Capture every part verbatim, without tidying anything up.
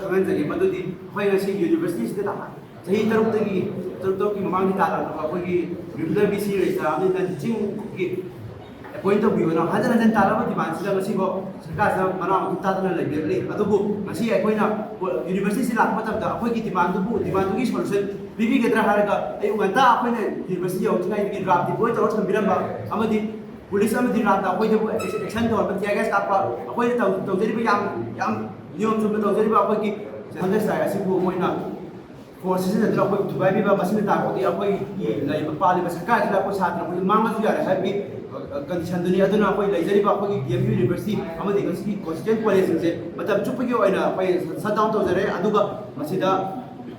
ꯈꯪꯍꯟꯖꯒꯦ꯫ ꯃꯗꯨꯗꯤ ꯑꯩꯈꯣꯏ ꯉꯁꯤ ꯌꯨꯅꯤꯚꯔꯁꯤꯇꯤꯁꯤꯗ ꯆꯍꯤ ꯇꯔꯨꯛꯇꯒꯤ, ꯇꯔꯨꯛ ꯇꯔꯨꯛꯀꯤ ꯃꯃꯥꯡꯗ ꯇꯥꯔꯛꯄ ꯑꯩꯈꯣꯏꯒꯤ ꯔꯤꯒꯨꯂꯔ ꯕꯤ ꯁꯤ ꯔꯦꯖꯤꯁꯇ꯭ꯔꯥꯔ ꯑꯃꯗꯤ ꯅꯟ ꯆꯤꯡꯒꯤ ꯑꯦꯄꯣꯏꯟ ꯇꯧꯕꯤꯌꯣꯅ ꯍꯟꯖꯤꯟ ꯍꯟꯖꯤꯟ ꯇꯥꯔꯛꯄ ꯗꯤꯃꯥꯟꯁꯤꯗ ꯉꯁꯤꯐꯥꯎ ꯁꯔꯀꯥꯔꯁꯤꯗ ꯃꯅꯥ ꯃꯊꯨꯝ ꯇꯥꯗꯅ ꯂꯩꯕꯤꯔꯛꯂꯤ꯫ ꯑꯗꯨꯕꯨ ꯉꯁꯤ ꯑꯩꯈꯣꯏꯅ ꯌꯨꯅꯤꯚꯔꯁꯤꯇꯤꯁꯤ ꯂꯥꯛꯄ ꯃꯇꯝꯗ ꯑꯩꯈꯣꯏꯒꯤ ꯗꯤꯃꯥꯟꯗꯨꯕꯨ, ꯗꯤꯃꯥꯟꯗꯨꯒꯤ ꯁꯣꯂꯨꯁꯟ ꯄꯤꯕꯤꯒꯗ꯭ꯔꯥ ꯍꯥꯏꯔꯒ ꯑꯌꯨꯛ ꯉꯟꯇꯥ ꯑꯩꯈꯣꯏꯅ ꯌꯨꯅꯤꯚꯔꯁꯤꯇꯤ ꯌꯧꯗ꯭ꯔꯤꯉꯩꯗꯒꯤ ꯗ꯭ꯔꯥꯐ ꯗꯤꯄ꯭ꯂꯣꯏ ꯇꯧꯔ ꯊꯝꯕꯤꯔꯝꯕ ꯑꯃꯗꯤ ꯄꯨꯂꯤꯁ ꯑꯃꯗꯤ ꯔꯥꯞꯅ ꯑꯩꯈꯣꯏꯗꯕꯨ ꯑꯦꯛꯁꯟ ꯇꯧꯔꯛꯄ, ꯇꯤꯌꯥꯔ ꯒ꯭ꯌꯥꯁ ꯀꯥꯞꯄ, ꯑꯩꯈꯣꯏꯅ ꯇꯧ-, ꯇꯧꯖꯔꯤꯕ ꯌꯥꯝ, ꯌꯥꯝ ꯅꯤꯌꯣꯝ ꯆꯨꯝꯅ ꯇꯧꯖꯔꯤꯕ ꯑꯩꯈꯣꯏꯒꯤ ꯍꯟꯗꯛ ꯁꯥꯏ ꯑꯁꯤꯕꯨ ꯃꯣꯏꯅ ꯐꯣꯔꯁ ꯁꯤꯖꯤꯟꯅꯗꯨꯅ ꯑꯩꯈꯣꯏ ꯊꯨꯒꯥꯏꯕꯤꯕ, ꯃꯁꯤꯅ ꯇꯥꯛꯄꯗꯤ ꯑꯩꯈꯣꯏꯒꯤ ꯂꯩꯔꯤꯕ ꯄꯥꯜꯂꯤꯕ ꯁꯔꯀꯥꯔꯁꯤꯗ ꯑꯩꯈꯣꯏ ꯁꯥꯇ꯭ꯔ ꯑꯩꯈꯣꯏ ꯃꯥꯡꯉꯁꯨ ꯌꯥꯔꯦ ꯍꯥꯏꯕꯒꯤ, ꯑ, ꯀꯟꯗꯤꯁꯟꯗꯨꯅꯤ꯫ ꯑꯗꯨꯅ ꯑꯩꯈꯣꯏ ꯂꯩꯖꯔꯤꯕ ꯑꯩꯈꯣꯏꯒꯤ ꯗꯤ ꯑꯦꯝ ꯌꯨ ꯌꯨꯅꯤꯚꯔꯁꯤꯇꯤ ꯑꯃꯗꯤ ꯉꯁꯤꯒꯤ ꯀꯣꯟꯁꯇꯤꯇ꯭ꯌꯨꯌꯦꯟ ꯀꯣꯂꯦꯖꯁꯤꯡꯁꯦ ꯃꯇꯝ ꯆꯨꯞꯄꯒꯤ ꯑꯣꯏꯅ ꯑꯩꯈꯣꯏ ꯁꯠ ꯗꯥꯎꯟ ꯇꯧꯖꯔꯦ꯫ ꯑꯗꯨꯒ ꯃꯁꯤꯗ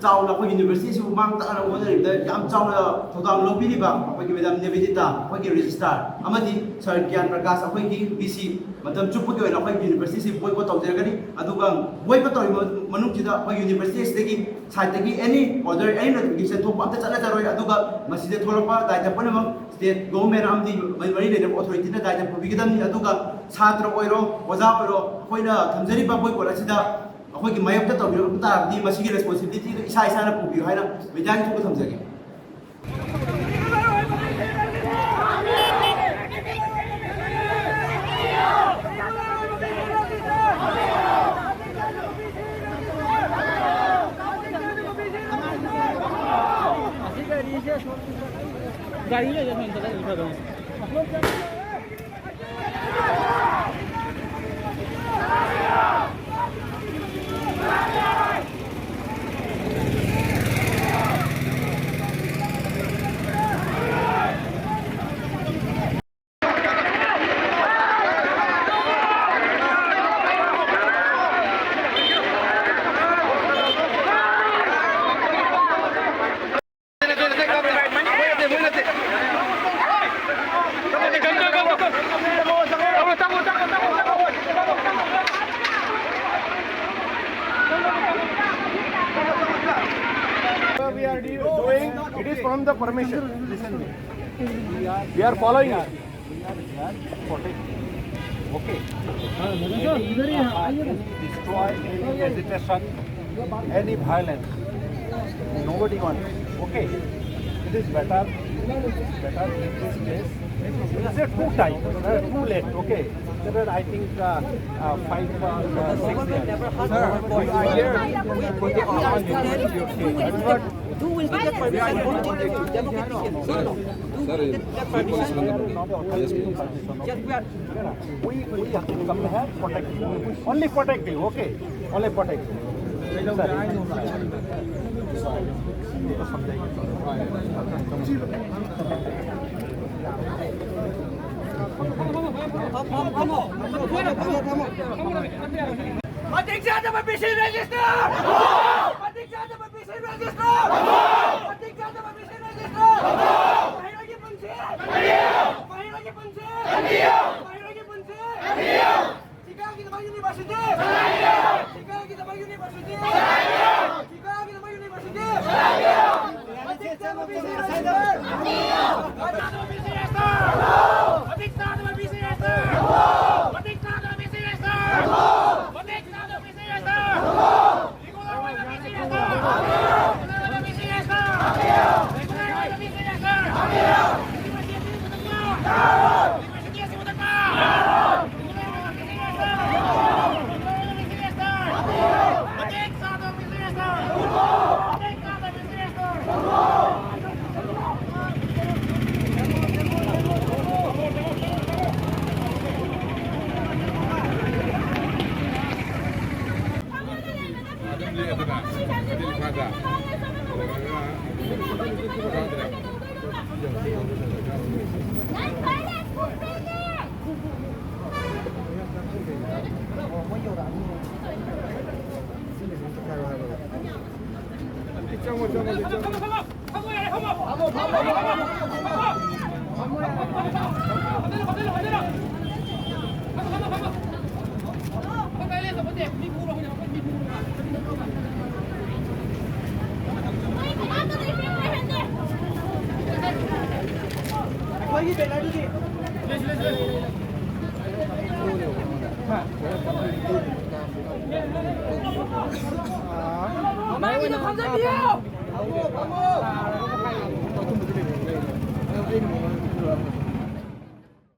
ꯆꯥꯎꯅ ꯑꯩꯈꯣꯏ ꯌꯨꯅꯤꯚꯔꯁꯤꯇꯤꯁꯤꯕꯨ ꯃꯥꯡ ꯇꯥꯛꯅ ꯍꯣꯠꯅꯔꯤꯕꯗ ꯌꯥꯝ ꯆꯥꯎꯅ ꯊꯧꯗꯥꯡ ꯂꯧꯕꯤꯔꯤꯕ ꯑꯩꯈꯣꯏꯒꯤ ꯃꯦꯗꯥꯝ ꯅꯦꯕꯤꯗꯤꯇꯥ, ꯑꯩꯈꯣꯏꯒꯤ ꯔꯦꯖꯤꯁꯇ꯭ꯔꯥꯔ, ꯑꯃꯗꯤ ꯁꯥꯔ ꯒ꯭ꯌꯥꯟ ꯄ꯭ꯔꯀꯥꯁ, ꯑꯩꯈꯣꯏꯒꯤ ꯕꯤ ꯁꯤ, ꯃꯇꯝ ꯆꯨꯞꯄꯒꯤ ꯑꯣꯏꯅ ꯑꯩꯈꯣꯏ ꯌꯨꯅꯤꯚꯔꯁꯤꯇꯤꯁꯤ ꯕꯣꯏꯀꯣꯠ ꯇꯧꯖꯔꯒꯅꯤ꯫ ꯑꯗꯨꯒ ꯕꯣꯏꯀꯣꯠ ꯇꯧꯔꯤꯕ ꯃꯅꯨꯡꯁꯤꯗ ꯑꯩꯈꯣꯏ ꯌꯨꯅꯤꯚꯔꯁꯤꯇꯤ ꯑꯁꯤꯗꯒꯤ ꯁꯥꯏꯠꯇꯒꯤ ꯑꯦꯅꯤ ꯑꯣꯔꯗꯔ, ꯑꯦꯅꯤ ꯅꯣꯇꯤꯐꯤꯀꯦꯁꯟ ꯊꯣꯛꯄ ꯑꯝꯇ ꯆꯠꯅꯖꯔꯣꯏ꯫ ꯑꯗꯨꯒ ꯃꯁꯤꯗ ꯊꯣꯛꯂꯛꯄ ꯗꯥꯏꯇ ꯄꯨꯝꯅꯃꯛ ꯁ꯭ꯇꯦꯠ ꯒꯣꯚꯔꯟꯃꯦꯟ ꯑꯃꯗꯤ ꯃꯔꯤ ꯂꯩꯅꯕ ꯑꯣꯊꯣꯔꯤꯇꯤꯅ ꯗꯥꯏꯇ ꯄꯨꯕꯤꯒꯗꯕꯅꯤ꯫ ꯑꯗꯨꯒ ꯁꯥꯇ꯭ꯔ ꯑꯣꯏꯔꯣ, ꯑꯣꯖꯥ ꯑꯣꯏꯔꯣ, ꯑꯩꯈꯣꯏꯅ ꯊꯝꯖꯔꯤꯕ ꯕꯣꯏꯀꯣꯠ ꯑꯁꯤꯗ ꯑꯩꯈꯣꯏꯒꯤ ꯃꯥꯌꯣꯛꯇ ꯇꯧꯕꯤꯔꯛꯄ ꯇꯥꯔꯕꯗꯤ ꯃꯁꯤꯒꯤ ꯔꯦꯁꯄꯣꯟꯁꯤꯕꯤꯂꯤꯇꯤꯗꯨ ꯏꯁꯥ ꯏꯁꯥꯅ ꯄꯨꯕꯤꯌꯨ ꯍꯥꯏꯅ ꯃꯤꯗꯤꯌꯥꯒꯤ ꯊꯣꯛꯅ ꯊꯝꯖꯒꯦ꯫ We are doing, it is from the permission. Listen, we are following it. Okay. Any, uh, any destroy, any agitation, any violence, nobody wants. Okay. It is better, better in this case. It is too time, uh, too late. Okay. There are, I think, uh, uh, five, uh, uh, six years. Sir, we are here. Who will get permission? Who will get permission? Sir, sir, please. Yes, we are. We, we have to come here, protect you. Only protect you, okay? Only protect you. Sir. Matiksa na mabisi register! Matiksa na mabisi register! Matiksa na mabisi register! Bahiragi pansin! Bahiragi pansin! Bahiragi pansin! Chicago University! Chicago University! Chicago University! ꯑꯩꯈꯣꯏꯒꯤ ꯕꯦꯅꯔꯗꯨꯗꯤ? ꯃꯃꯥꯡꯒꯤꯗꯣ ꯈꯣꯝꯖꯟꯕꯤꯌꯨ!